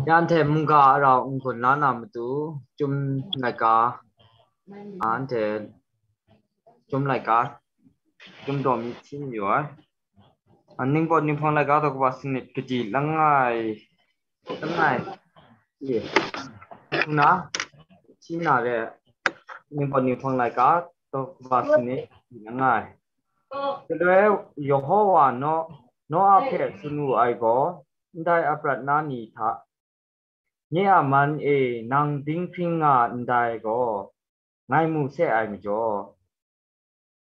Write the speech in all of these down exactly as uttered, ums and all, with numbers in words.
Ya, anhte mungga a rau n-gun la na matu, chyum laika, anhte chyum laika, chyum daw mi hti mayu ai. A, Ningpawt Ninghpang laika daw kaba sanit kaji langai, langai, ye, na, hti na re, Ningpawt Ninghpang laika daw kaba sanit kaji langai. Shaloi Yehowa Noa hpe tsun wu ai gaw, ndai aprat na ni hta, nye a man e nang dinghpring nga ndai gaw, ngai mu se ai majaw,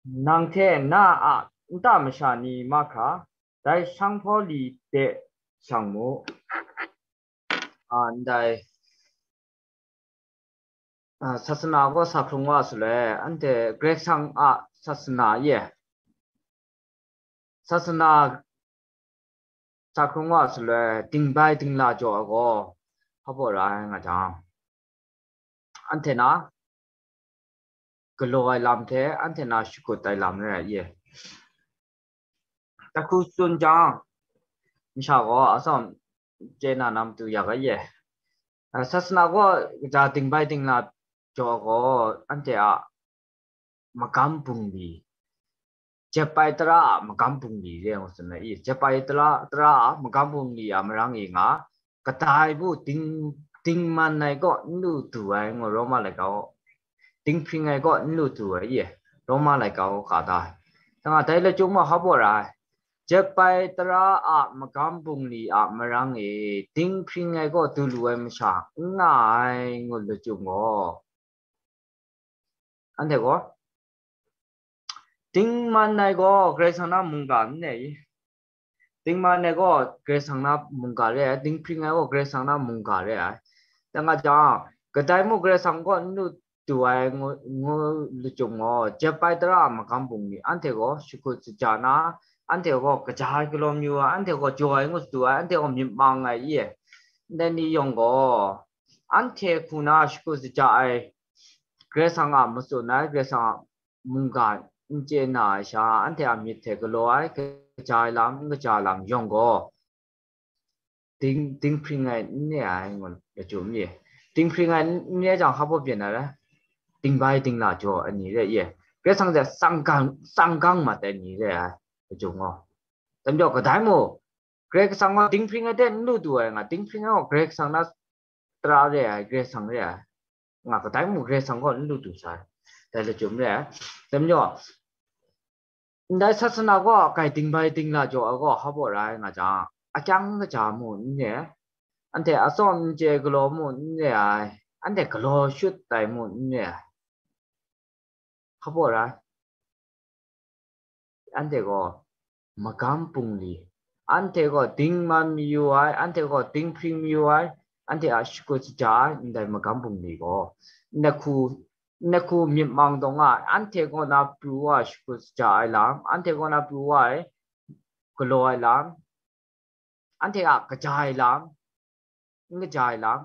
nang hte na a nta masha ni mahkra dai sanghpaw li de shang mu. A, ndai, a, sasana gaw sa hkrung wa shaloi, anhte Karai Kasang a sasana ye, sasana sa hkrung wa shaloi, dingbai dingla jaw ai gaw, hpa baw ra ai nga jang, anhte na galaw ai lam hte anhte na shakut ai lam rai ai ye. Dai hku tsun jang, masha gaw atsawm chye na na matu ya ga ye. A, sasana gaw kaja dingbai dingla jaw gaw, anhte a magam bungli, jep ai tara a magam bungli re ngu tsun ai i, jep ai tara, tara a magam bungli a marang e nga, kadai bu ding, dingman ai kaw n lu du ai ngu Roma laika dinghpring ai kaw n lu du ai i, Roma laika ka da ai. Dai lachyum gaw hpa baw ra ai. Jep ai tara a magam bungli a marang e dinghpring ai kaw du lu ai masha n nga ai ngu lachyum gaw, anhte gaw, dingman ai gaw Karai Kasang na mungga n re i. Dingman ai gaw Karai Kasang na mungga re ai, dinghpring ai gaw Karai Kasang na mungga re ai. Dai nga jang, kadai mung Karai Kasang kaw n lu du ai ngu, ngu lachyum gaw, jep ai tara a magam bungli, anhte gaw shakut shaja na, anhte gaw kaja ai galaw mayu ai, anhte gaw jaw ai ngu du ai, anhte gaw myit mang ai i. Ndai ni yawng gaw, anhte hku na shakut shaja ai, Karai Kasang a matsun ai, Karai Kasang a mungga n chye na ai sha, anhte a myit hte galaw ai, kaja ai lam, n kaja ai lam yawng gaw, ding, dinghpring ai n re ai ngu lachyum ye. Dinghpring ai n re jang, hpa baw byin ai rai, dingbai dingla jaw ai ni re ye. Karai Kasang hte tsang gang, tsang gang mat ai ni re ai lachyum gaw. Dai majaw, kadai mung, Karai Kasang gaw dinghpring ai hte n lu du ai nga, dinghpring ai gaw Karai Kasang na tara re ai, Karai Kasang re ai. Nga kadai mung Karai Kasang gaw n lu du sai. Dai lachyum re ai. Dai majaw, ndai sasana gaw kai dingbai dingla jaw ai gaw hpa baw ra ai nga jang, akyang kaja mung n re ai. Anhte atsawm n chye galaw mung n re ai. Anhte galaw shut ai mung n re ai. Hpa baw ra ai. Anhte gaw magam bungli, anhte gaw dingman mayu ai, anhte gaw dinghpring mayu ai, anhte a shakut shaja ai, ndai magam bungli gaw, ndai hku, ndai hku myit mang taw nga ai, anhte kaw na pru wa ai shakut shaja ai lam, anhte kaw na pru wa ai galaw ai lam, anhte a kaja ai lam, n kaja ai lam,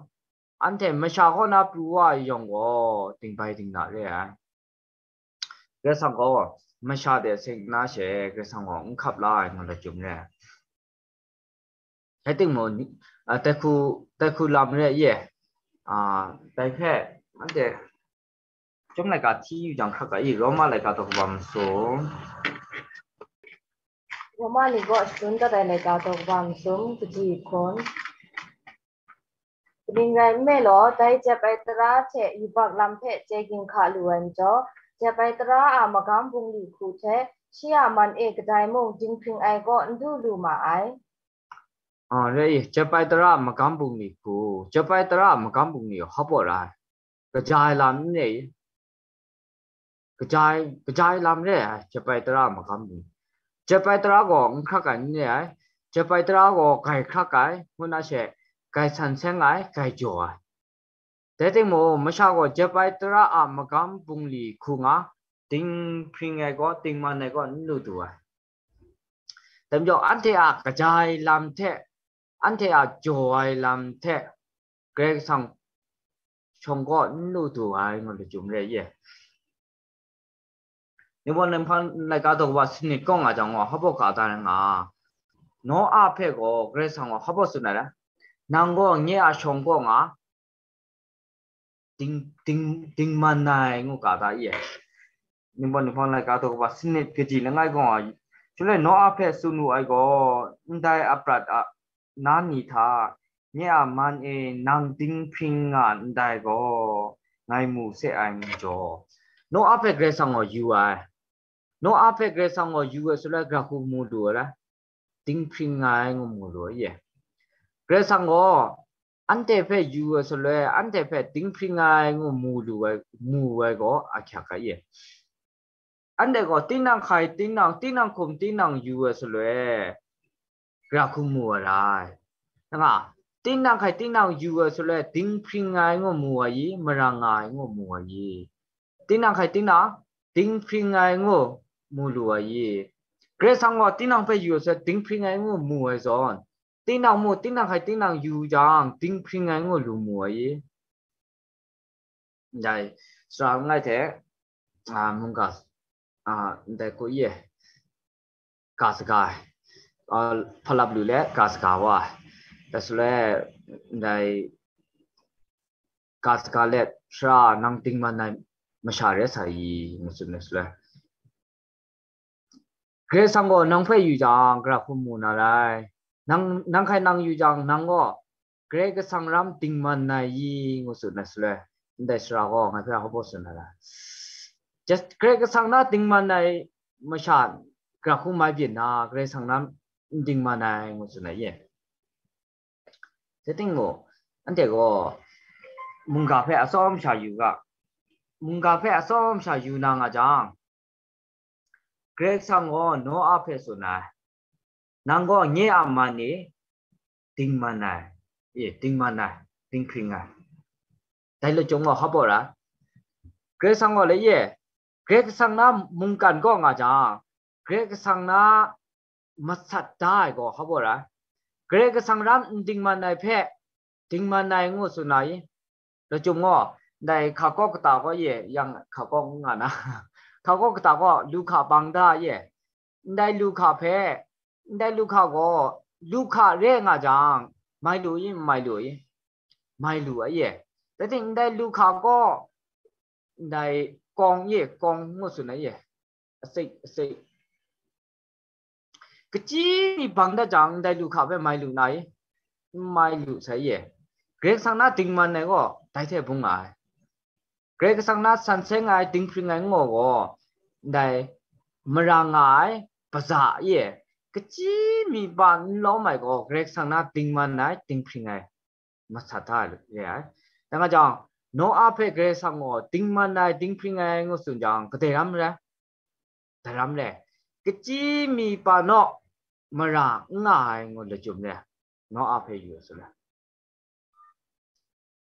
anhte masha kaw na pru wa ai yawng gaw, dingbai dingla re ai. Karai Kasang gaw masha de seng na she, Karai Kasang gaw n hkap la ai ngu lachyum re ai. Rai timung, a, dai hku, dai hku lam re ai ye. A, dai hpe, anhte chyum laika hti yu jang hkrak ga i, Roma laika daw kaba masum. Roma ni kaw shangun dat ai laika daw kaba masum, kaji hkun. Kaning rai nme law, dai jep ai tara hte yubak lam hpe chye ginhka lu ai majaw, jep ai tara a magam bungli hku hte, shi a man e kadai mung dinghpring ai kaw n du lu ma ai. A, re i, jep ai tara a magam bungli hku, jep ai tara a magam bungli hpa baw ra ai. Kaja ai lam n re i. Kaja ai, kaja ai lam re ai, jep ai tara a magam ni. Jep ai tara gaw n hkrak ai n re ai, jep ai tara gaw grai hkrak ai, ngu na she, grai san seng ai, grai jaw ai. Dai timung, masha gaw jep ai tara a magam bungli hku nga, dinghpring ai gaw, dingman ai gaw n lu du ai. Dai majaw, anhte a kaja ai lam hte, anhte a jaw ai lam hte, Karai Kasang shawng kaw n lu du ai ngu lachyum re ai ye. Ni gaw, Ninghpang laika daw kaba sanit kaw nga jang gaw, hpa baw ga da ai nga. Noa hpe gaw Karai Kasang gaw hpa baw tsun ai la? nang gaw nye a shawng kaw nga, ding, ding, dingman ai ngu ga ta i? Ningpawt ninghpang laika daw kaba sanit kaji langai gaw nga, shaloi Noa hpe tsun wu ai gaw, ndai aprat a na ni hta, nye a man e nang dinghpring nga ndai gaw, ngai mu se ai ngu jaw, Noa hpe Karai Kasang gaw yu ai. Noa hpe Karai Kasang gaw yu ai shaloi, gara hku mu lu ai la? Dinghpring nga ai ngu mu lu ai ye. Karai Kasang gaw anhte hpe yu ai shaloi, anhte hpe dinghpring nga ai ngu mu lu ai, mu ai gaw ahkyak ai ye. Anhte gaw tinang hkai, tinang, tinang hkum, tinang yu ai shaloi, gara hku mu ai rai. Nga, tinang hkai, tinang yu ai shaloi, dinghpring nga ai ngu mu ai i, marang nga ai ngu mu ai i? Tinang hkai tinang, dinghpring ai ngu mu lu ai i? Karai Kasang gaw tinang hpe yu ai shaloi, dinghpring ai ngu mu ai zawn, tinang mu, tinang hkai tinang yu jang, dinghpring ai ngu lu mu ai i? Ndai sara langai hte, a, mungga, a, ndai hku ye, ga saga ai, a, hpa lap lu let ga saga wa ai. Dai shaloi, ndai ga saga let, sara nang dingman ai masha re sa i, ngu tsun ai shaloi, Karai Kasang gaw nang hpe yu jang, gara hku mu na rai. Nang, nang hkai nang yu jang, nang gaw Karai Kasang ram dingman ai i, ngu tsun ai shaloi, ndai sara gaw ngai hpe hpa baw tsun ai la? Just Karai Kasang na dingman ai masha gara hku mai byin na, Karai Kasang ram n dingman ai, ngu tsun ai ye. Dai timung, anhte gaw mungga hpe atsawm sha yu ga, mungga hpe atsawm sha yu na nga jang, Karai Kasang gaw Noa hpe tsun ai, nang gaw nye a man e dingman ai, e, dingman ai, dinghpring ai. Dai lachyum gaw hpa baw ra? Karai Kasang gaw le ye, Karai Kasang na mungkan kaw nga jang, Karai Kasang na masat da ai gaw hpa baw ra? Karai Kasang ram n dingman ai hpe dingman ai ngu tsun na i? Lachyum gaw, ndai hka kaw kata kaw ye, yang hka kaw n nga na, hka kaw kata kaw lu hka bang da ye, ndai lu hka hpe, ndai lu hka gaw, lu hka re nga jang, mai lu i, n mai lu i? Mai lu ai ye. Dai ting ndai lu hka gaw, ndai kawng ye, kawng ngu tsun ai ye, asik, asik, kachyi mi bang dat jang, ndai lu hka hpe mai lu na i? N mai lu sai ye. Karai Kasang na dingman ai gaw dai hte bung nga ai. Karai Kasang na san seng ai, dinghpring ai ngu gaw, ndai mara nga ai, baza ye, kachyi mi ba n lawm ai gaw, Karai Kasang na dingman ai, dinghpring ai, masat da re ai. Dai nga jang, Noa hpe Karai Kasang gaw dingman ai, dinghpring ai ngu tsun jang, kadai ram rai? Dai ram le, kachyi mi pa naw mara n nga ai ngu lachyum le, Noa hpe yu ai shaloi.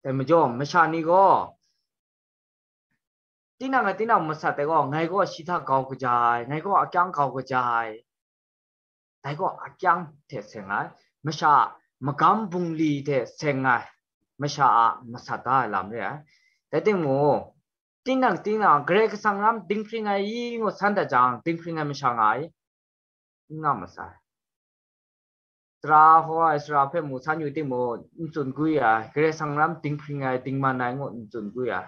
Dai majaw, masha ni gaw, tinang a tinang masat ai gaw, ngai gaw shi hta grau kaja ai, ngai gaw akyang grau kaja ai, dai gaw akyang hte seng ai, masha a magam bungli hte seng ai, masha a masat da ai lam re ai. Dai timung, tinang tinang Karai Kasang ram dinghpring ai i ngu san dat jang, dinghpring ai masha nga ai? N nga masai. Tara hkaw ai sara hpe mu san yu timung, n tsun gwi ai, Karai Kasang ram dinghpring ai, dingman ai ngu n tsun gwi ai.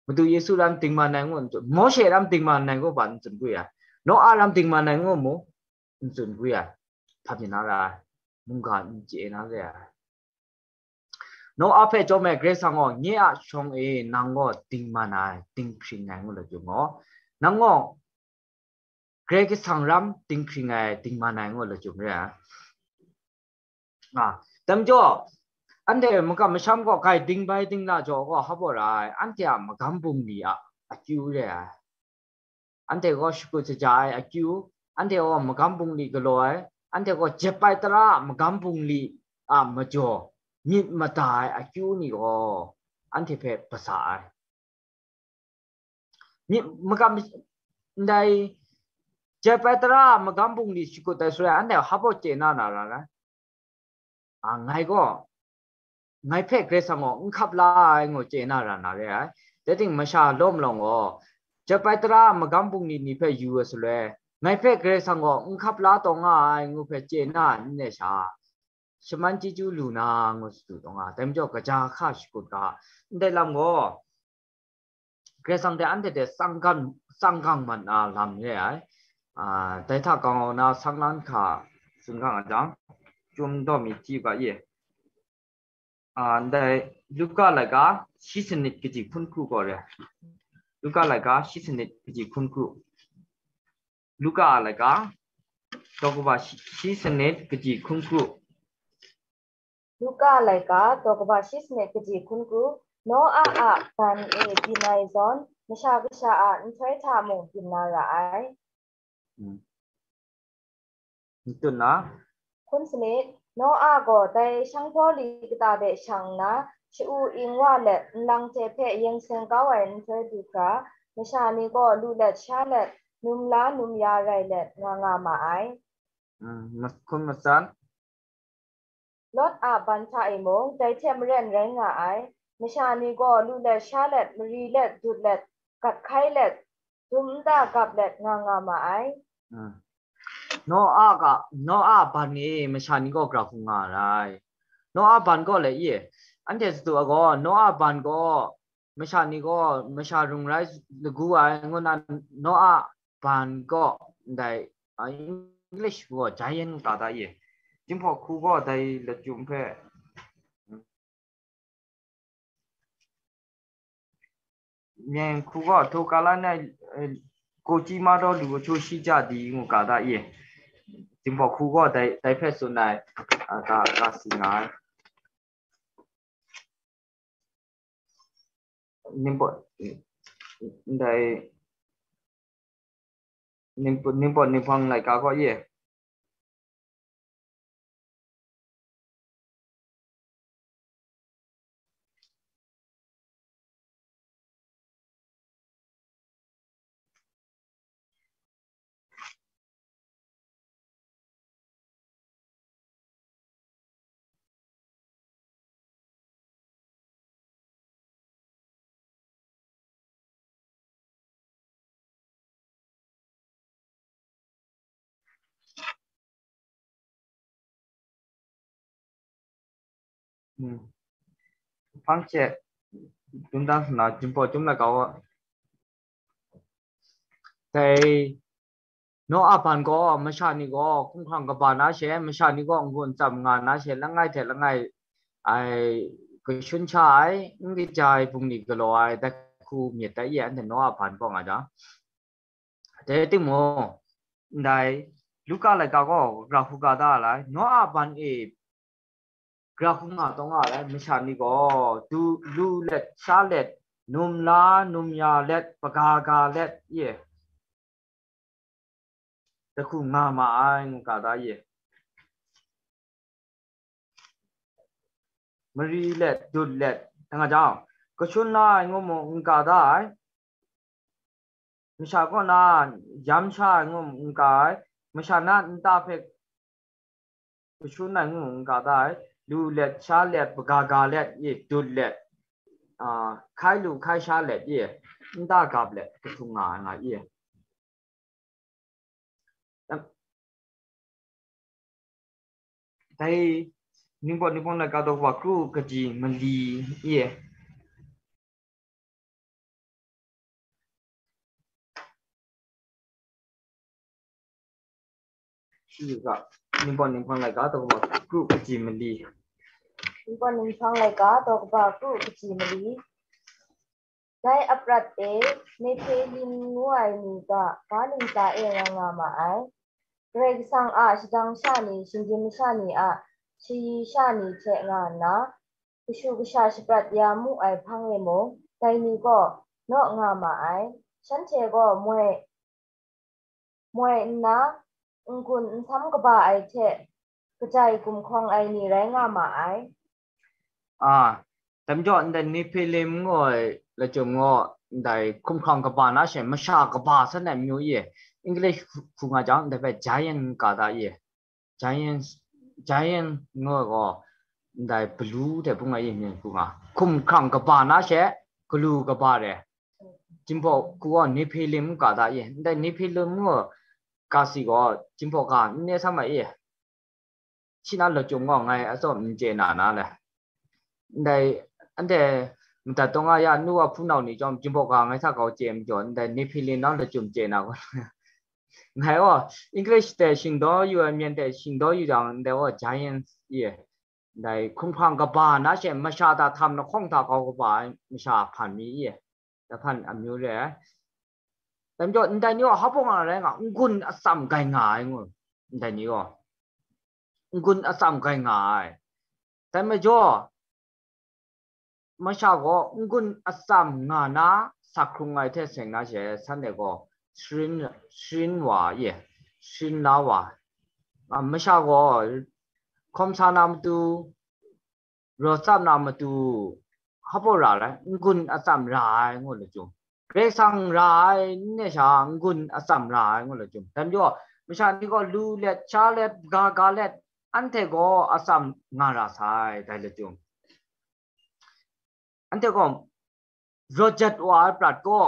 Madu Yesu ram dingman ai ngu n tsun, Mawshe ram dingman ai ngu ba n tsun gwi ai, Noa ram dingman ai ngu mu n tsun gwi ai, hpa byin na ra ai, mungga n chye na re ai. Noa hpe chyawm ai Karai Kasang gaw, nye a shawng e nang gaw dingman ai, dinghpring ai ngu lachyum gaw, nang gaw Karai Kasang ram dinghpring ai, dingman ai ngu lachyum re ai. A, dai majaw, anhte makam masham gaw grai dingbai dingla jaw gaw hpa baw ra ai, anhte a magam bungli a akyu re ai. Anhte gaw shakut shaja ai akyu, anhte gaw magam bungli galaw ai, anhte gaw jep ai tara a magam bungli a majaw myit mada ai akyu ni gaw anhte hpe basa ai. Myit magam, ndai jep ai tara a magam bungli shakut ai shaloi, anhte hpa baw chye na na ra ai. A, ngai gaw, ngai hpe Karai Kasang gaw n hkap la ai ngu chye na ra na re ai. Dai ting masha lawm lawng gaw, jep ai tara a magam bungli ni hpe yu ai shaloi, ngai hpe Karai Kasang gaw n hkap la taw nga ai ngu hpe chye na n re sha, shaman chyeju lu na ngu sadu taw nga, dai majaw kaja hka shakut ga, ndai lam gaw, Karai Kasang hte anhte hte tsang gang, tsang gang mat na lam re ai. A, dai hta kangau na sang lan hka tsun ga nga jang, chyum daw mi hti u ga ye. A, ndai Luka laika shi sanit kaji hkun hku gaw re. Luka laika shi sanit kaji hkun hku. Luka a laika, daw kaba shi, shi sanit kaji hkun hku. Luka laika, daw kaba shi sanit kaji hkun hku. Noa a ban e byin ai zawn, Masha Kasha a nhtoi hta mung byin na ra ai. Hmm. N tut na. Hkun sanit, Noa gaw dai shang hpaw li kata de shang nna, sha-u ing wa let, nlang hte hpe yeng seng kau ai nhtoi du hkra, masha ni gaw lu let sha let, num la num ya rai let nga nga ma ai. Mm, mas-, hkun matsan. Lot a ban hta e mung, dai hte maren rai nga ai. Masha ni gaw lu let sha let, mari let, dut let, gat hkai let, dum nta gap let nga nga ma ai. Mm. Noa ga, Noa ban e masha ni gaw gra hkung nga ai. Noa ban gaw le i, anhte sadu ai gaw, Noa ban gaw, masha ni gaw, masha rung rai lagu ai, ngu na Noa ban gaw, ndai, a, English gaw giant ga da i. Jinghpaw hku gaw dai lachyum hpe, Myen hku gaw, hto kala na, eh, ko chi ma daw lu achu shi ja di ngu ga da i. Jinghpaw hku gaw dai, dai hpe tsun ai, a, ga, ga si nga ai. Ningpawt, ndai, ningpawt, ningpawt, ninghpang laika gaw ye. Hmm. Hpang hte dum dan sa na, Jinghpaw Chyum laika gaw, dai Noa ban gaw masha ni gaw hkumhkrang kaba na she, masha ni gaw n-gun n tsam nga na she, langai hte langai ai kashun sha ai, n kaja ai bungli galaw ai, dai hku myit dai ye, anhte Noa ban gaw nga jang. Dai timung, ndai Luka laika gaw gra hku ga da ai, Noa ban e gra hku nga taw nga ai masha ni gaw, du, lu let, sha let, num la, num ya let, paga ga let, ye, dai hku nga ma ai, ngu ga da ye. Mari let, dut let, nga jang, kashun na ai ngu mung n ga da ai, masha kaw na yam sha ai ngu mung n ga ai, masha na nta hpe kashun ai ngu mung n ga da ai, lu let, sha let, paga ga let, i, dut let, a, hkai lu hkai sha let, i, nta gap let, kahtung nga ai nga i. Dai ningpawt ninghpawng laika daw kaba kru kaji mali e. Shi ga, ningpawt ninghpawng laika daw kaba kru kaji mali. Ningpawt ninghpawng laika daw kaba kru kaji mali. Dai aprat e, Nephilim ngu ai ni ga, ga ntsa e rai nga ma ai. Karai Kasang a shadang sha ni, shinggyim sha ni a shayi sha ni hte nga nna, kashu kasha shaprat ya mu ai hpang e mung, dai ni gaw naw nga ma ai. Shanhte gaw moi, moi nna, n-gun n sam kaba ai hte, kajai gumhkawng ai ni rai nga ma ai. A, dai majaw ndai Nephilim ngu ai lachyum gaw ndai hkumhkrang kaba na she masha kaba san ai amyu e, English hku nga jang, ndai hpe giant ga da e. Giant, giant ngu ai gaw ndai balu hte bung ai e, myit hku nga. Hkumhkrang kaba na she galu kaba re. Jinghpaw hku gaw Nephilim ga da e. Ndai Nephilim ngu ga si gaw Jinghpaw ga n ne sam ai e. shi na lachyum gaw ngai atsawm n chye na na le. Ndai, anhte madat taw nga ya nu wa hpunau ni chyawm, Jinghpaw ga ngai hta kau chye majaw, ndai Nephilim nau lachyum chye na gaw, ngai gaw English hte shingdaw yu ai, Myen hte shingdaw yu jang, ndai gaw giants ye, ndai hkunghpang kaba na she, masha hta htam lahkawng hta kau kaba ai masha hpan mi ye, lahpan amyu re ai. Dai majaw, ndai ni gaw hpa baw nga rai nga, n-gun atsam gai nga ai ngu, ndai ni gaw n-gun atsam gai nga ai. Dai majaw, masha gaw n-gun atsam nga na sa hkrung ai hte seng na she, shanhte gaw sharin, sharin wa ye, sharin la wa. A, masha gaw hkawm sa na matu, raw tsap na matu, hpa baw ra ai, n-gun atsam ra ai ngu lachyum. Karai Kasang ra ai n-, ne sha n-gun atsam ra ai ngu lachyum. Dai majaw, masha ni gaw lu let, sha let, ga ga let, anhte gaw atsam nga ra sai, dai lachyum. Anhte gaw raw jat wa ai prat gaw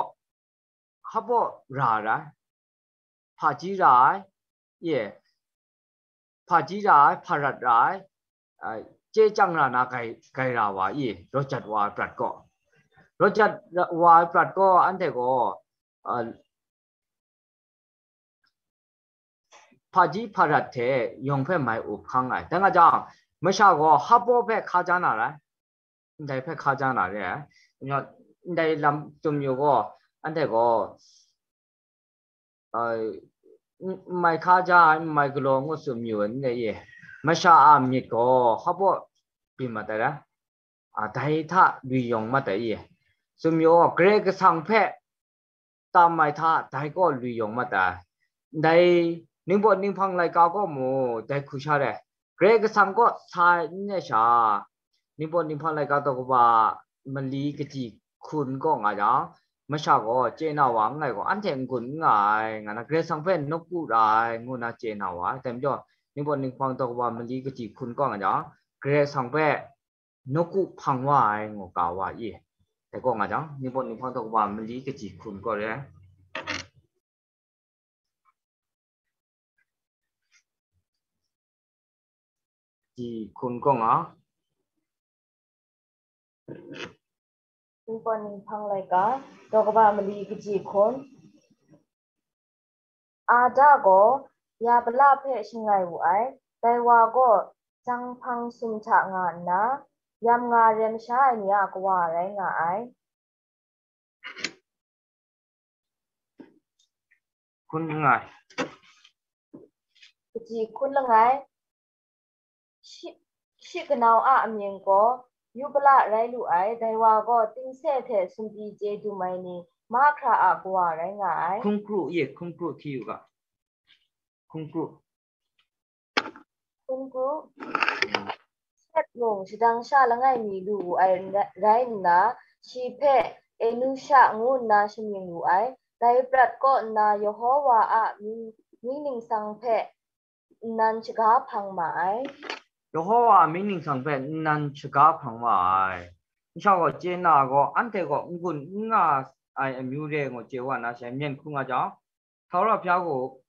hpa baw ra ai, hpaji ra ai, ye, hpaji ra ai, hparat ra ai, a, chye chyang ra na gai, gai ra wa i, raw jat wa ai prat gaw. Raw jat ra-, wa ai prat gaw anhte gaw, a, hpaji hparat hte yawng hpe mai up hkang ai. Dai nga jang, masha gaw hpa baw hpe hka ja na rai, ndai hpe hka ja na re ai. Ndai lam tsun yu gaw, anhte gaw, a, n-, n mai hka ja ai, n mai galaw ngu tsun yu ai, ndai ye. Masha a myit gaw hpa baw byin mat ai rai, a, dai hta lui yawng mat ai ye. Tsun yu gaw, Karai Kasang hpe tam ai hta dai gaw lui yawng mat ai. Ndai ningbaw ninghpang laika gaw mu, dai hku sha re. Karai Kasang kaw sa ai n-, ne sha, ningbaw ninghpang laika daw kaba mali kaji hkun kaw nga jang, masha gaw chye na wa n-, ngai gaw, anhte n-gun n nga ai, nga na, Karai Kasang hpe nawku ra ai, ngu na chye na wa ai. Dai majaw, ningbaw ninghpang daw kaba mali kaji hkun kaw nga jang, Karai Kasang hpe nawku hpang wa ai, ngu ga wa i. Dai kaw nga jang, ningbaw ninghpang daw kaba mali kaji hkun kaw re ai. Ji hkun kaw nga. Ningbaw ninghpang laika, daw kaba mali kaji hkun. Ada gaw Yabala hpe shangai wu ai. Dai wa gaw jang hpang sum hta nga nna, yam nga rem sha ai ni a kawa rai nga ai. Hkun langai. Kaji hkun langai. Shi, shi kanau a amying gaw Yubala rai lu ai, dai wa gaw tingse hte sumpi chye dum ai ni mahkra a kawa rai nga ai. Hkun kru, ye, hkun kru hti yu ga. Hkun kru. Hkun kru. Shet mung shadang sha langai mi lu wu ai ra-, rai nna, shi hpe Enusha ngu nna shamying wu ai. Dai prat kaw nna Yehowa a mying, mying ningsang hpe nnan shaga hpang ma ai. Yehowa a mying ningsang hpe nnan shaga hpang ma ai. Masha gaw chye na gaw, anhte gaw n-gun n nga ai amyu re ngu chye wa na, shi myen hkru nga jang, Htaura hpya gaw,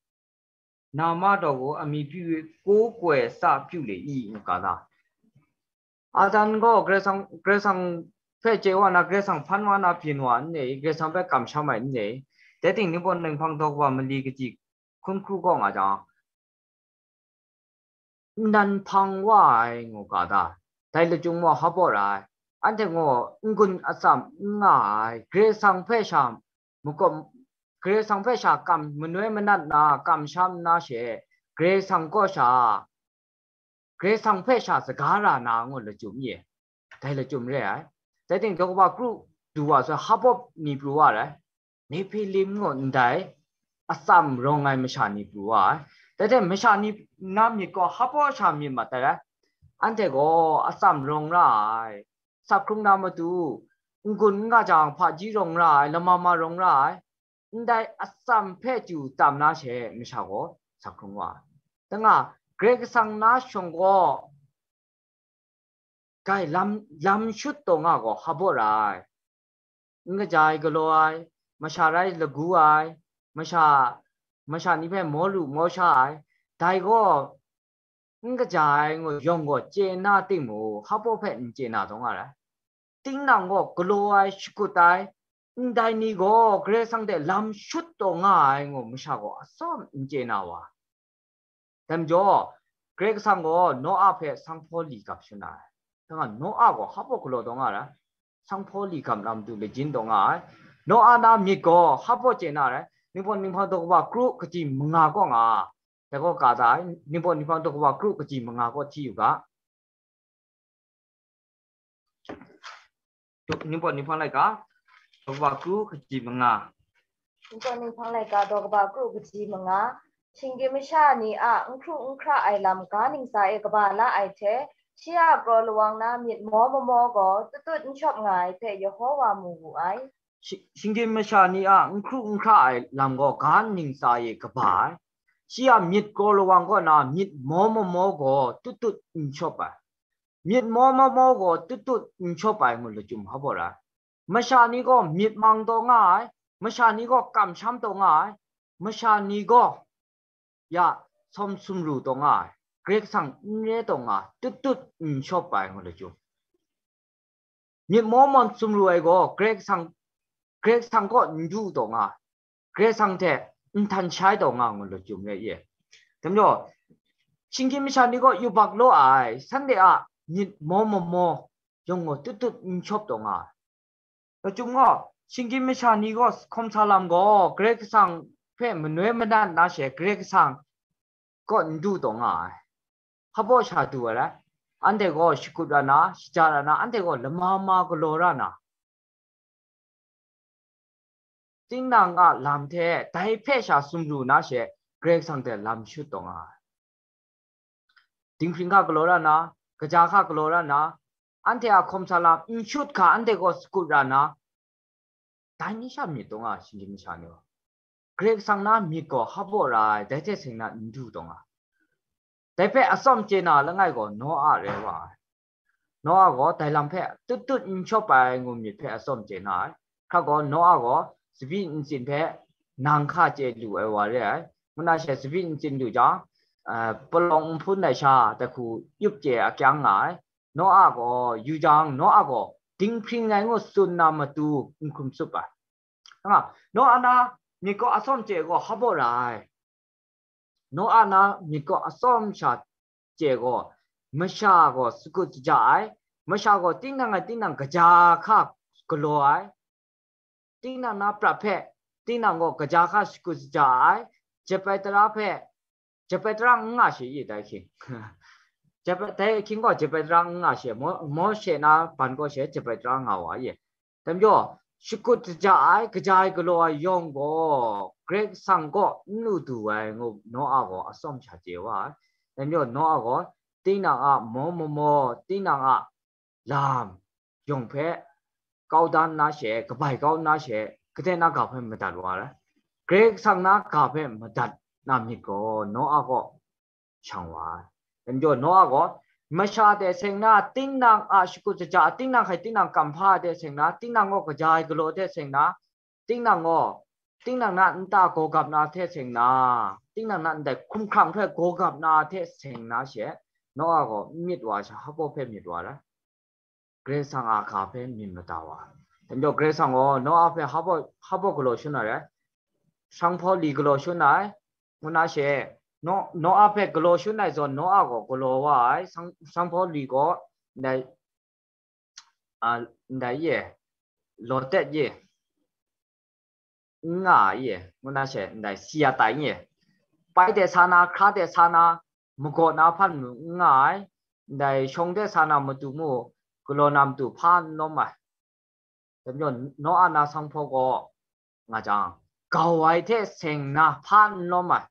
Nama daw gaw, amying pyi, ko koi sa pyu le i, ngu ga da. Adan gaw Karai Kasang, Karai Kasang hpe chye wa na, Karai Kasang hpan wa na byin wa n-, Karai Kasang hpe kamsham ai n-, dai ting ningbaw ninghpang daw kaba mali kaji hkun hkru kaw nga jang, nnan hpang wa ai ngu ga da. Dai lachyum gaw hpa baw ra ai. Anhte gaw n-gun atsam n nga ai. Karai Kasang hpe sha makam, Karai Kasang hpe sha kam manoi manat na, kamsham nna she, Karai Kasang kaw sha, Karai Kasang hpe sha saga ra na ngu lachyum ye. Dai lachyum re ai. Dai ting daw kaba kru du wa sai, hpa baw ni pru wa ai. Nephilim ngu ndai atsam rawng ai masha ni pru wa ai. Dai hte masha ni na myit gaw hpa baw sha myit mat ai. Anhte gaw atsam rawng ra ai. Sa hkrung na matu, n-gun n nga jang hpaji rawng ra ai, lama ma rawng ra ai. Ndai atsam hpe chyu tam na she masha gaw sa hkrung wa ai. Dai nga, Karai Kasang na shawng gaw, gai lam, lam shut taw nga gaw hpa baw ra ai. N kaja ai galaw ai, masha rai lagu ai, masha, masha ni hpe maw lu maw sha ai, dai gaw n kaja ai ngu yawng gaw chye na ting mung, hpa hpe n chye na taw nga ai. Tinang gaw galaw ai, shakut ai, ndai ni gaw Karai Kasang hte lam shut taw nga ai ngu masha gaw atsawm n chye na wa. Dai majaw, Karai Kasang gaw Noa hpe sanghpaw li gap shangun ai. Dai nga, Noa gaw hpa galaw taw nga ai? Sanghpaw li gap na matu lajin taw nga ai. Noa na myit gaw hpa chye na ai? Ningpawt ninghpang daw kaba kru kaji manga kaw nga. Dai gaw ka ta ai, ningpawt ninghpang daw kaba kru kaji manga kaw hti yu ga. Ningpawt ninghpang laika, daw kaba kru kaji manga. Ningpawt ninghpang laika, daw kaba kru kaji manga. Shinggyim masha ni a n hkru n hkra ai lam ga ningsa e kaba la ai hte, shi a kraw lawang na myit maw mamaw gaw tutut n shawp nga ai hpe Yehowa mu wu ai. Shi-, shinggyim masha ni a n hkru n hkra ai lam gaw ga ningsa e kaba ai. Shi a myit kraw lawang kaw na myit maw mamaw gaw tutut n shawp ai. Myit maw mamaw gaw tutut n shawp ai ngu lachyum hpa baw ra ai. Masha ni gaw myit mang taw nga ai, masha ni gaw kamsham taw nga ai, masha ni gaw ya sawm sumru taw nga ai, Karai Kasang n re taw nga, tutut n shawp ai ngu lachyum. Myit maw maw sumru ai gaw Karai Kasang, Karai Kasang kaw n du taw nga, Karai Kasang hte n htan shai taw nga ngu lachyum rai ye. Dai majaw, shinggyim masha ni gaw yubak law ai, shanhte a myit maw mamaw yawng gaw tutut n shawp taw nga ai. Lachyum gaw, shinggyim masha ni gaw hkawm sa lam gaw Karai Kasang hpe manoi manat na she Karai Kasang kaw n du taw nga ai. Hpa baw sha du ai rai. Anhte gaw shakut ra na, shaja ra na, anhte gaw lama ma galaw ra na, tinang a lam hte dai hpe sha sumru na she Karai Kasang hte lam shut taw nga ai. Dinghpring hka galaw ra na, kaja hka galaw ra na, anhte a hkawm sa lam n shut hka anhte gaw sakut ra na, dai ni sha myit taw nga ai, shinggyim masha ni gaw. Karai Kasang na myit gaw hpa baw ra ai, dai hte seng na n du taw nga ai. Dai hpe atsawm chye na langai gaw Noa rai wa ai. Noa gaw dai lam hpe tutut n shawp ai ngu myit hpe atsawm chye na ai. Hkra gaw, Noa gaw tsabyi ntsin hpe nang hka chye lu ai wa re ai. Ngu na she tsabyi ntsin lu jang, ah, palawng nhpun ai sha dai hku yup chye akyang nga ai. Noa gaw yu jang, Noa gaw dinghpring ai ngu tsun na matu n hkum tsup ai. Nga, Noa na myit gaw atsawm chye gaw hpa baw ra ai. Noa na myit gaw atsawm sha chye gaw, masha gaw sakut saja ai, masha gaw tinang ai tinang kaja hka galaw ai, tinang na prat hpe tinang gaw kaja hka sakut saja ai, jep ai tara hpe, jep ai tara n nga she i dai hkying. Jep ai, dai hkying gaw jep ai tara n nga she, Mo-, Mawshe na ban gaw she jep ai tara nga wa ye. Dai majaw, shakut saja ai, kaja ai galaw ai yawng gaw, Karai Kasang kaw n lu du ai ngu Noa gaw atsawm sha chye wa ai. Dai majaw, Noa gaw tinang a maw mamaw, tinang a lam yawng hpe kau dan na she, kabai kau na she, kaden na ga hpe madat wa ai. Karai Kasang na ga hpe madat na myit gaw, Noa kaw shang wa ai. Dai majaw Noa gaw, masha hte seng na, tinang a shakut shaja, tinang hkai tinang kamhpa hte seng na, tinang gaw kaja ai galaw hte seng na, tinang gaw, tinang na nta gaw gap na hte seng na, tinang na ndai hkumhkrang hpe gaw gap na hte seng na she, Noa gaw n myit wa ai sha, hpa baw hpe myit wa ai. Karai Kasang a ga hpe myit mada wa ai. Dai majaw Karai Kasang gaw Noa hpe hpa baw, hpa baw galaw shangun ai, sanghpaw li galaw shangun ai, ngu na she, No-, Noa hpe galaw shangun ai zawn Noa gaw galaw wa ai, sang-, sanghpaw li gaw ndai, a, ndai ye, lawtet ye, n nga ai ye, ngu na she, ndai si ya tai n ye. Pai de sa na, hkra de sa na, magaw na hpan mung n nga ai, ndai shawng de sa na matu mung, galaw na matu hpa n lawm ai. Dai majaw, Noa na sanghpaw gaw nga jang, gau ai hte seng na hpa n lawm ai.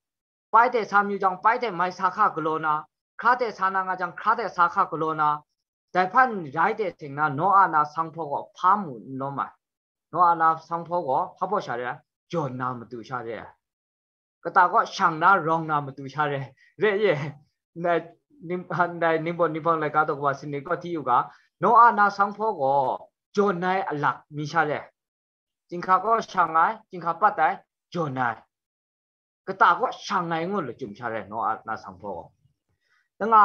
Pai de sa mayu jang, pai de mai sa hka galaw na, hkra de sa na nga jang, hkra de sa hka galaw na, dai hpan rai de seng na, Noa na sanghpaw gaw hpa mung n lawm ai. Noa na sanghpaw gaw hpa baw sha re ai, jawn na matu sha re ai. Kata kaw shang na rawng na matu sha re ai. Re ye, ndai ning-, ndai ningbaw ninghpang laika daw kaba sanit kaw hti yu ga, Noa na sanghpaw gaw jawn ai alak mi sha re ai. Chyinghka kaw shang ai, chyinghka pat ai, jawn ai. Kata kaw shang ai ngu lachyum sha re ai, Noa na sanghpaw gaw. Nga,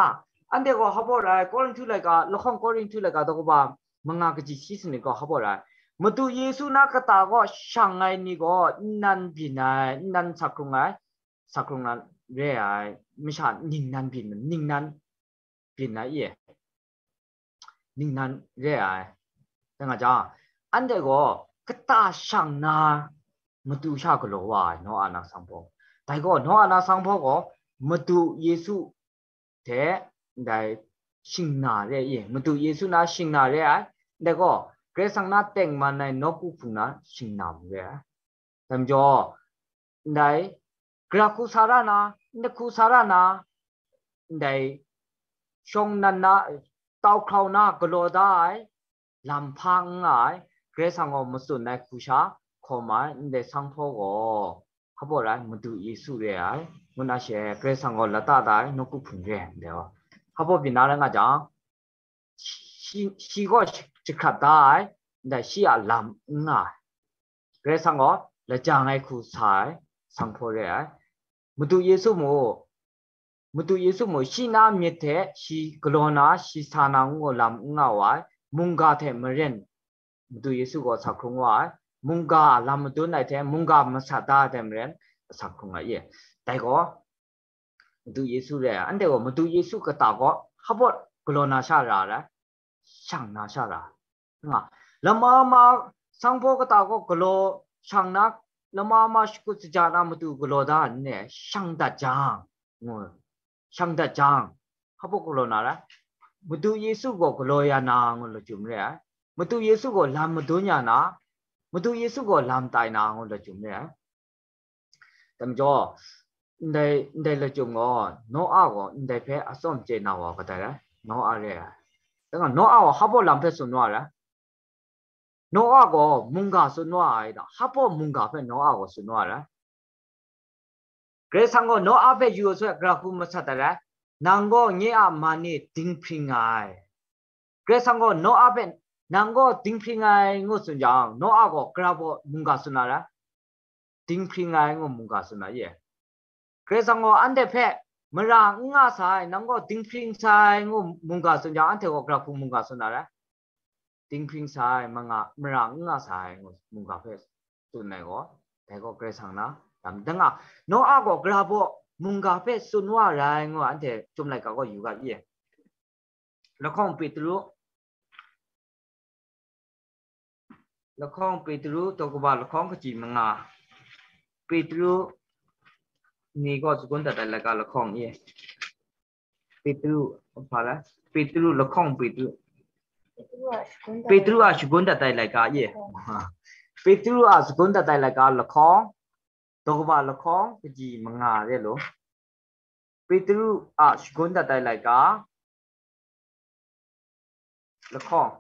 anhte gaw hpa baw rai, Korinhtu laika, lahkawng Korinhtu laika daw kaba manga kaji shi sanit gaw hpa baw rai. Madu Yesu na kata gaw shang ai ni gaw nnan byin ai, nnan sa hkrung ai, sa hkrung na re ai, masha ningnan byin, ningnan byin ai e. Ningnan re ai. Dai nga jang, anhte gaw kata shang na madu sha galaw wa ai, Noa na sanghpaw. Dai gaw, Noa na sanghpaw gaw Madu Yesu hte ndai shingna re ai, Madu Yesu na shingna re ai, ndai gaw, Karai Kasang na tengman ai nawku hpung na shingna re ai. Dai majaw, ndai, gara hku sa ra na, nda hku sa ra na, ndai, shawng nan na, tau hkrau na, galaw da ai, lam hpa n nga ai, Karai Kasang gaw matsun ai hku sha hkawm ai, ndai sanghpaw gaw, hpa baw rai, Madu Yesu re ai, ngu na she, Karai Kasang gaw lata da ai, nawku hpung re ai, ndai gaw. Hpa baw byin na rai nga jang, shi, shi gaw jahkrat da ai, ndai shi a lam n nga ai. Karai Kasang gaw lajang ai hku sa ai, sanghpaw re ai. Madu Yesu mung, Madu Yesu mung, shi na myit hte shi galaw na, shi sa na ngu lam n nga wa ai, mungga hte maren Madu Yesu gaw sa hkrung wa ai, mungga a lam madun ai hte, mungga masat da ai hte maren, sa hkrung ai e. Dai gaw, Madu Yesu re ai, anhte gaw Madu Yesu kata gaw hpa baw galaw na sha ra ai, shang na sha ra ai. Nga, lama ma sanghpaw kata gaw galaw shang na, lama ma shakut shaja na matu galaw da ai n re, shang dat jang, ngu, shang dat jang, hpa baw galaw na ra ai? Madu Yesu gaw galaw ya na ngu lachyum re ai. Madu Yesu gaw lam madun ya na, Madu Yesu gaw lam tai na ngu lachyum re ai. Dai majaw, ndai, ndai lachyum gaw, Noa gaw ndai hpe atsawm chye na wa kadai rai? Noa re ai. Dai nga, Noa gaw hpa baw lam hpe tsun wa ai? Noa gaw mungga tsun wa ai da, hpa baw mungga hpe Noa gaw tsun wa ai? Karai Kasang gaw Noa hpe yu ai sut, gara hku masat ai rai, nang gaw nye a man e dinghpring nga ai. Karai Kasang gaw Noa hpe, nang gaw dinghpring ai ngu tsun jang, Noa gaw gara baw mungga tsun na rai? Dinghpring ai ngu mungga tsun na ye? Karai Kasang gaw anhte hpe mara n nga sai, nang gaw dinghpring sai ngu mungga tsun jang, anhte gaw gara hku mungga tsun na rai? Dinghpring sai, manga, mara n nga sai ngu mungga hpe tsun ai gaw, dai gaw Karai Kasang na lam dang a, Noa gaw gara baw mungga hpe tsun wa rai ngu anhte Chyum laika gaw yu ga ye. Lahkawng Petru, lahkawng Petru, daw kaba lahkawng kaji manga. Petru ni gaw shagun dat ai laika lahkawng e. Petru, hpa la? Petru lahkawng Petru. Petru a shagun dat ai laika e. Petru a shagun dat ai laika lahkawng, daw kaba lahkawng kaji manga re law. Petru a shagun dat ai laika lahkawng.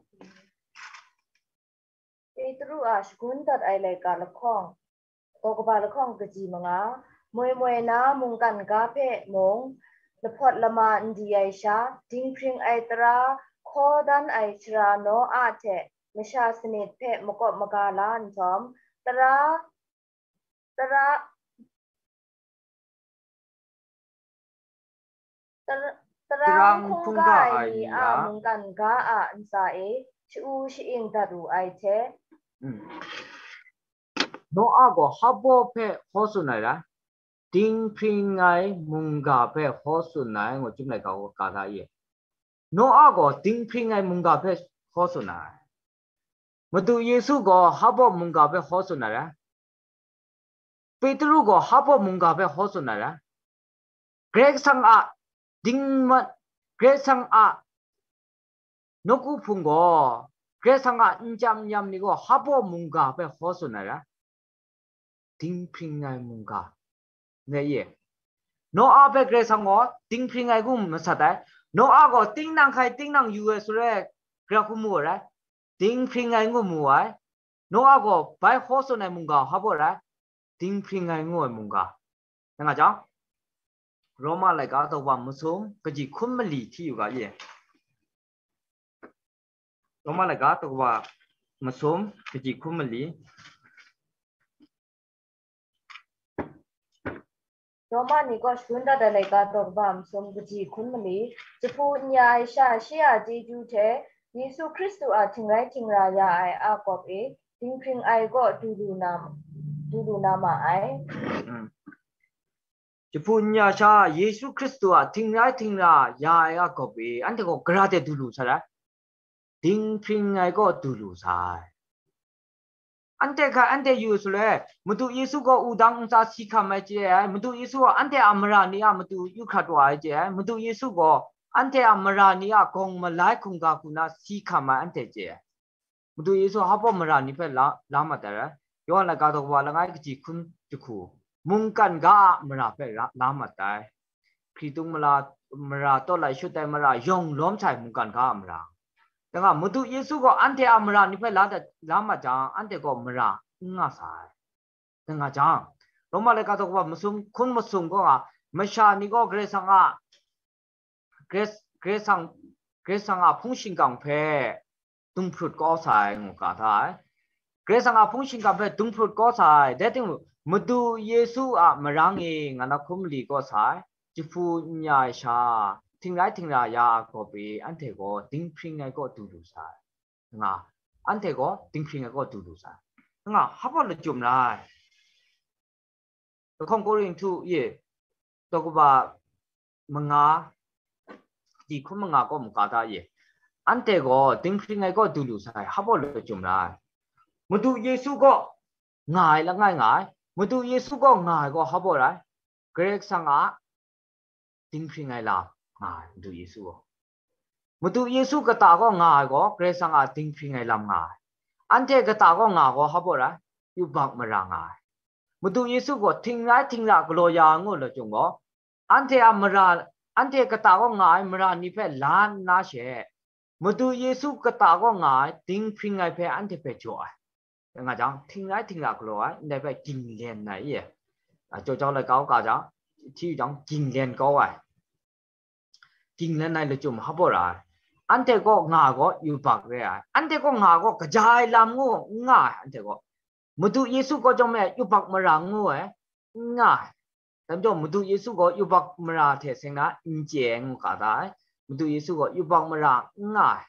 Petru a shagun dat ai laika lahkawng, daw kaba lahkawng kaji manga, moi moi na mungkan ga hpe mung, lahpawt lama n di ai sha, dinghpring ai tara hkaw dan ai sara Noa hte masha sanit hpe makawp maga la nhtawm, tara, tara, tar-, tarang hkungga ai ni a mungkan ga a ntsa e sha-u sha-ing dat wu ai hte, Noa gaw hpa baw hpe hkaw tsun ai rai? Dinghpring ai mungga hpe hkaw tsun ai ngu Chyum laika gaw ga da ye. Noa gaw dinghpring ai mungga hpe hkaw tsun ai. Madu Yesu gaw hpa baw mungga hpe hkaw tsun ai rai? Petru gaw hpa baw mungga hpe hkaw tsun ai rai? Karai Kasang a dingman, Karai Kasang a nawku hpung gaw, Karai Kasang a n chyam n yam ni gaw hpa baw mungga hpe hkaw tsun ai rai? Dinghpring ai mungga. Ngai ye. Noa hpe Karai Kasang gaw dinghpring ai ngu masat ai. Noa gaw tinang hkai tinang yu ai sut rai, gara hku mu ai rai? Dinghpring ai ngu mu ai. Noa gaw bai hkaw tsun ai mungga hpa baw rai? Dinghpring ai ngu ai mungga. Dai nga jang, Roma laika daw kaba masum kaji hkun mali hti yu ga ye. Roma laika daw kaba masum kaji hkun mali. Roma ni kaw shagun dat ai laika daw kaba masum kaji hkun mali, jahpu n ya ai sha shi a chyeju hte Yesu Hkristu a htingrai htingra ya ai a kawp e, dinghpring ai kaw du lu na, du lu na ma ai. Jahpu n ya sha Yesu Hkristu a htingrai htingra ya ai a kawp e, anhte gaw gara de du lu sai rai? Dinghpring ai kaw du lu sai. Anhte hkai anhte yu shaloi, Madu Yesu gaw wudang ntsa si hkam ai chye ai, Madu Yesu gaw anhte a mara ni a matu yu hkrat wa ai chye ai, Madu Yesu gaw anhte a mara ni a gawng malai hkungga hku na si hkam ai anhte chye ai. Madu Yesu hpa mara ni hpe la, la mat ai rai. Yawhan laika daw kaba langai kaji hkun jahku, mungkan ga a mara hpe la, la mat ai. Hkritung mara, mara tawt lai shut ai mara yawng lawm sai mungkan ga a mara. Dai nga, Madu Yesu gaw anhte a mara ni hpe la dat, la mat jang, anhte gaw mara n nga sai. Dai nga jang, Roma laika daw kaba masum, hkun masum gaw nga, masha ni gaw Karai Kasang a, Karai, Karai Kasang, Karai Kasang a hpung shingkang hpe dung hprut kau sai ngu ga da ai. Karai Kasang a hpung shingkang hpe dung hprut kau sai, dai timung, Madu Yesu a marang e nga na hkum mali kau sai, jahpu n ya ai sha, htingrai htingra ya a kawp e, anhte gaw dinghpring ai kaw du lu sai. Nga, anhte gaw dinghpring ai kaw du lu sai. Nga, hpa lachyum rai? Lahkawng Korinhtu ye, daw kaba manga, di hkun manga kaw mu ga da ye. Anhte gaw dinghpring ai kaw du lu sai, hpa lachyum rai? Madu Yesu gaw nga ai langai nga ai. Madu Yesu gaw nga ai gaw hpa rai? Karai Kasang a dinghpring ai lam nga ai, Madu Yesu gaw. Madu Yesu kata gaw nga ai gaw, Karai Kasang a dinghpring ai lam nga ai. Anhte kata gaw nga gaw, hpa rai? Yubak mara nga ai. Madu Yesu gaw htingrai htingra galaw ya ai ngu lachyum gaw, anhte a mara, anhte kata gaw nga ai mara ni hpe la nna she, Madu Yesu kata gaw nga ai dinghpring ai hpe anhte hpe jaw ai. Nga jang, htingrai htingra galaw ai, ndai hpe ginglen ai, i? A, jaw jau lai kau ga jang, hti jang, ginglen kau ai. Ginglen ai lachyum hpa ra ai. Anhte gaw nga gaw yubak re ai. Anhte gaw nga gaw kaja ai lam ngu n nga ai, anhte gaw. Madu Yesu gaw chyawm e yubak mara ngu ai, n nga ai. Dai majaw, Madu Yesu gaw yubak mara hte seng na n chye ai ngu ga da ai. Madu Yesu gaw yubak mara n nga ai.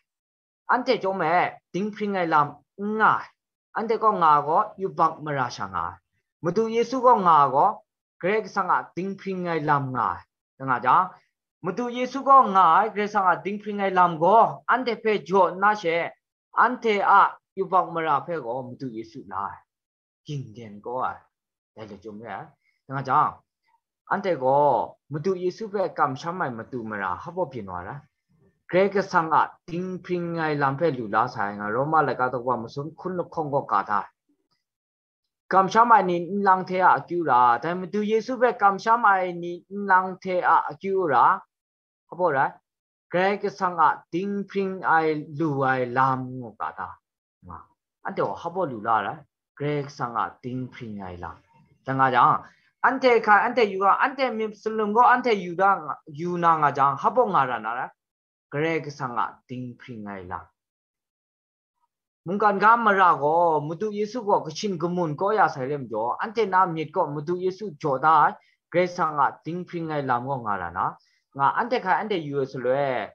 Anhte chyawm e dinghpring ai lam n nga ai. Anhte gaw nga gaw yubak mara sha nga ai. Madu Yesu gaw nga gaw Karai Kasang a dinghpring ai lam nga ai. Nga jang, Madu Yesu gaw nga ai Karai Kasang a dinghpring ai lam gaw anhte hpe jaw nna she, anhte a yubak mara hpe gaw Madu Yesu la ai. Ginglen kau ai, dai lachyum re ai. Nga jang, anhte gaw Madu Yesu hpe kamsham ai matu mara hpa byin wa ai? Karai Kasang a dinghpring ai lam hpe lu la sai nga, Roma laika daw kaba masum hkun lahkawng gaw ga da ai. Kamsham ai ni nlang hte a akyu ra, dai Madu Yesu hpe kamsham ai ni nlang hte a akyu ra, hpa rai? Karai Kasang a dinghpring ai lu ai lam ngu ga da. Nga, anhte gaw hpa lu la ai? Karai Kasang a dinghpring ai lam. Dai nga jang, anhte hkai anhte yu ga, anhte myit salum gaw anhte yu da, yu na nga jang, hpa nga ra na rai? Karai Kasang a dinghpring ai lam. Mungkan ga mara gaw Madu Yesu gaw kashin kamun kau ya sai re majaw, anhte na myit gaw Madu Yesu jaw da ai, Karai Kasang a dinghpring ai lam gaw nga ra na. Nga, anhte hkai anhte yu ai shaloi,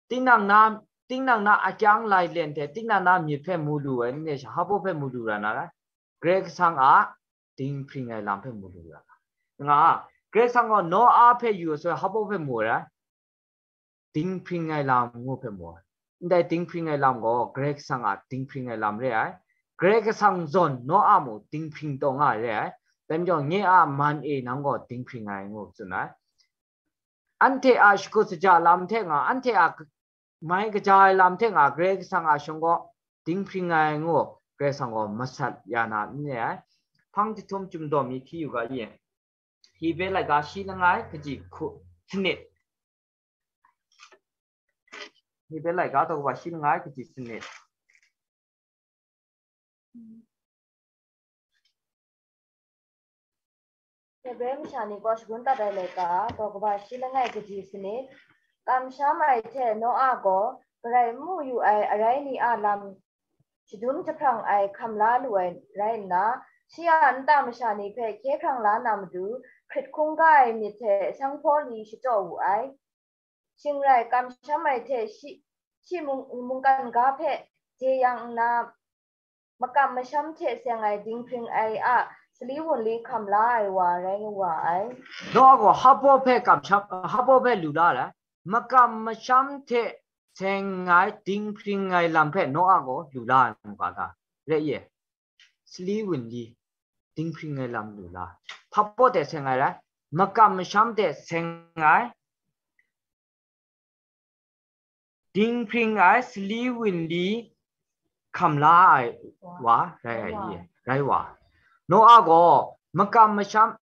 tinang na, tinang na akyang lai len hte tinang na myit hpe mu lu ai, n sha, hpa hpe mu lu ra na rai? Karai Kasang a dinghpring ai lam hpe mu lu ra na. Nga, Karai Kasang gaw Noa hpe yu ai shaloi, hpa hpe mu ai rai? Dinghpring ai lam ngu hpe mu ai. Ndai dinghpring ai lam gaw Karai Kasang a dinghpring ai lam re ai. Karai Kasang zawn Noa mung dinghpring taw nga ai re ai. Dai majaw, nye a man e nang gaw dinghpring ai ngu tsun ai. Anhte a shakut shaja lam hte nga, anhte a mai kaja ai lam hte nga, Karai Kasang a shawng gaw dinghpring ai ngu, Karai Kasang gaw masat ya na n re ai. Hpang jahtum chyum daw mi hti yu ga ye. Hebre laika shi langai kaji hku sanit. Hebre laika daw kaba shi langai kaji sanit. Hebre masha ni kaw shagun dat ai laika, daw kaba shi langai kaji sanit. Kamsham ai hte Noa gaw garai n mu yu ai arai ni a lam shadum jahprang ai hkam la lu ai rai nna, shi a nta masha ni hpe hkye hkrang la na matu, hkrit hkungga ai myit hte sanghpaw li shachyaw wu ai. Shing rai, kamsham ai hte shi, shi mung, mungkan ga hpe jeyang nna, makam masham hte seng ai dinghpring ai a sali wunli hkam la ai wa rai wa ai. Noa gaw hpaw hpe kamsham, hpaw hpe lu la ai, makam masham hte seng ai dinghpring ai lam hpe Noa gaw lu la ai mu ga ta? Re ye, sali wunli dinghpring ai lam lu la ai. Hpaw hte seng ai rai, makam masham hte seng ai dinghpring ai sali wunli hkam la ai wa rai ai i? Rai wa. Noa gaw makam masham,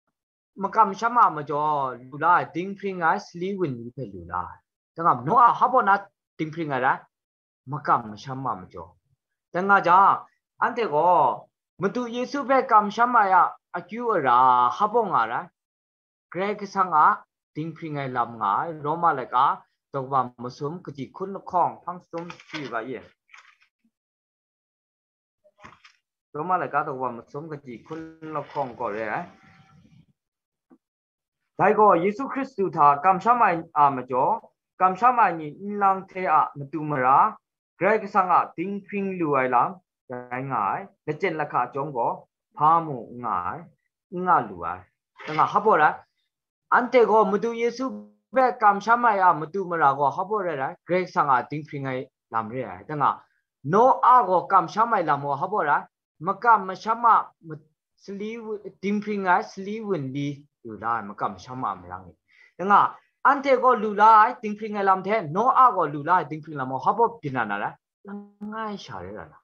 makam masham a majaw lu la ai dinghpring ai sali wunli hpe lu la ai. Dang nga, Noa hpaw na dinghpring ai rai, makam masham a majaw. Dang nga jang, anhte gaw Madu Yesu hpe kamsham ai a akyu ara hpaw nga rai, Karai Kasang a dinghpring ai lam nga ai. Roma laika daw kaba masum kaji hkun lahkawng hpang sum si ga ye. Roma laika daw kaba masum kaji hkun lahkawng gaw re ai. Dai gaw Yesu Hkristu hta kamsham ai a majaw, kamsham ai ni nlang hte a matu mara, Karai Kasang a dinghpring lu ai lam rai nga ai, lachyen lahka chyawm gaw hpa mu n nga ai, n nga lu ai. Dang nga hpaw rai, anhte gaw Madu Yesu hpe kamsham ai a matu mara gaw hpaw rai rai, Karai Kasang a dinghpring ai lam re ai. Dang nga, Noa gaw kamsham ai lam gaw hpaw rai, makam masham a ma-, sali wu-, dinghpring ai sali wunli lu la ai, makam masham a marang ni. Dang nga, anhte gaw lu la ai dinghpring ai lam hte Noa gaw lu la ai dinghpring lam gaw hpaw byin na na rai, langai sha re ra na.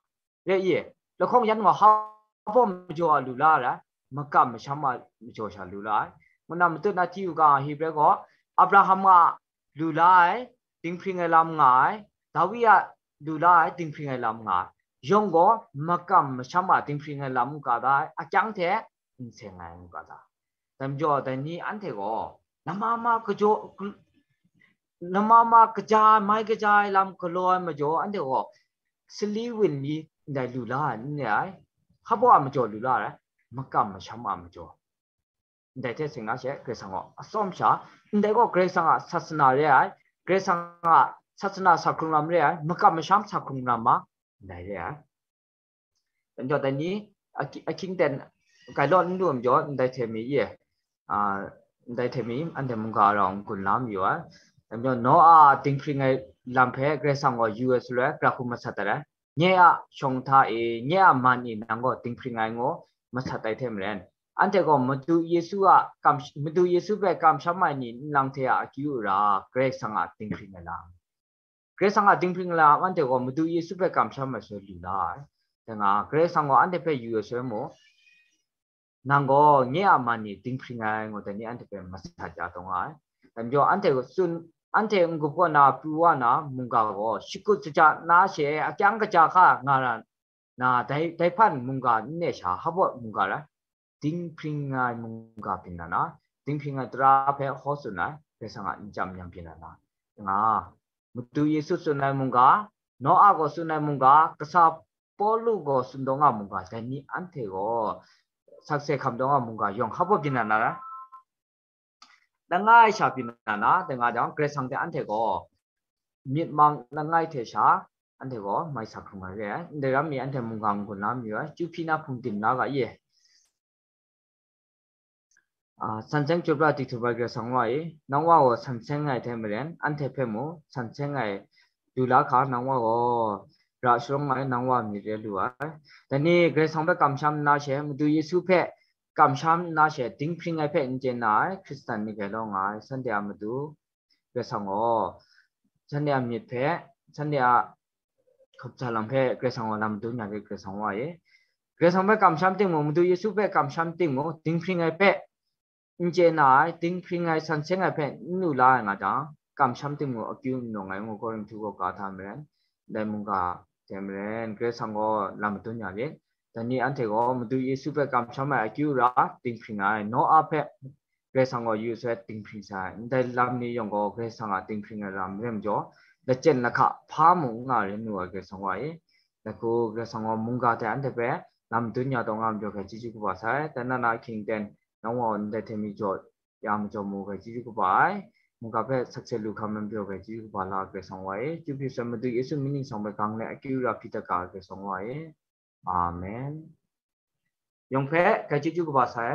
Re ye, lahkawng yan gaw hpaw majaw a lu la ai, makam masham a majaw sha lu la ai. Ngu na matut na hti u ga, Hebre gaw Abraham a lu la ai dinghpring ai lam nga ai, Dawi a lu la ai dinghpring ai lam nga ai. Yawng gaw makam masham a dinghpring ai lam n ga da ai, akyang hte n seng ai n ga da. Dai majaw dai ni anhte gaw lama ma kajaw, lama ma kaja, mai kaja ai lam galaw ai majaw, anhte gaw sali wunli ndai lu la ai, n re ai, hpaw a majaw lu la ai, makam masham a majaw. Ndai hte seng na she, Karai Kasang gaw atsawm sha, ndai gaw Karai Kasang a sasana re ai, Karai Kasang a sasana sa hkrung lam re ai, makam masham sa hkrung lam ma, ndai re ai. Dai majaw dai ni, a, ahkying ten, grai law n lu ai majaw, ndai hte mi ye, a, ndai hte mi, anhte mungga rau n gun la mayu ai. Dai majaw, Noa a dinghpring ai lam hpe Karai Kasang gaw yu ai shaloi, gara hku masat dat ai. Nye a shawng hta e, nye a man e, nang gaw dinghpring ai ngu masat ai hte maren, anhte gaw Madu Yesu a kam-, Madu Yesu hpe kamsham ai ni nlang hte a akyu ara Karai Kasang a dinghpring ai lam. Karai Kasang a dinghpring ai lam anhte gaw Madu Yesu hpe kamsham ai shaloi lu la ai. Dang nga, Karai Kasang gaw anhte hpe yu ai shaloi mung, nang gaw nye a man e dinghpring ai ngu dai ni anhte hpe masat ya taw nga ai. Dai majaw anhte tsun, anhte n-gup kaw na, pru wa na mungga gaw shakut shaja na she akyang kaja hka nga ra na, dai, dai hpan mungga n ne sha, hpaw mungga rai, dinghpring ai mungga byin na na, dinghpring ai tara hpe hkaw tsun ai, Karai Kasang a nchyam nyam byin na na, nga, Madu Yesu tsun ai mungga, Noa gaw tsun ai mungga, kasa Pawlu gaw tsun taw nga mungga, dai ni anhte gaw sakse hkam taw nga mungga yawng hpaw byin na na rai. Langai sha byin na na, dai nga jang, Karai Kasang hte anhte gaw myit mang langai hte sha, anhte gaw mai sa hkrung ai re ai. Ndai ram mi anhte mungga n-gun la mayu ai, chyu hpyi na hpung dim la ga ye. A, san seng chyum pra tik htum ai Karai Kasang Wa e, nang Wa gaw san seng ai hte maren, anhte hpe mung san seng ai lu la hkra, nang Wa gaw ra sharawng ai, nang Wa myit re lu ai. Dai ni Karai Kasang hpe kamsham nna she, Madu Yesu hpe kamsham nna she, dinghpring ai hpe n chye na ai Hkristan ni grai lawng nga ai, shanhte a matu Karai Kasang gaw, shanhte a myit hpe, shanhte a hkap ja lam hpe Karai Kasang gaw lam dun ya rit, Karai Kasang Wa e. Karai Kasang hpe kamsham timung, Madu Yesu hpe kamsham timung, dinghpring ai hpe n chye na ai, dinghpring ai san seng ai hpe n lu la ai nga jang, kamsham timung akyu n nawng ai ngu, Korinhtu kaw ga hta maren, dai mungga hte maren, Karai Kasang gaw lam madun ya rit. Dai ni anhte gaw Madu Yesu hpe kamsham ai akyu ra dinghpring ai, Noa hpe Karai Kasang gaw yu sai dinghpring sai, ndai lam ni yawng gaw Karai Kasang a dinghpring ai lam rai majaw, lachyen lahka hpa mung n nga rai nu ai Karai Kasang Wa e. Dai hku Karai Kasang gaw mungga hte anhte hpe lam dun ya taw nga majaw hkrai chyeju kaba sai, dai na na ahkying ten, nang Wa gaw ndai hte mi jaw ya majaw mu ai hpe chyeju kaba ai. Mungga hpe sakse lu hkam lam pyaw ai hpe chyeju kaba la ai Karai Kasang wa e. Chyeju pyi sai Madu Yesu mying ningsang hpe gang let akyu ra hpyi dat ga ai Karai Kasang wa e. Amen. Yawng hpe hkai chyeju kaba sai.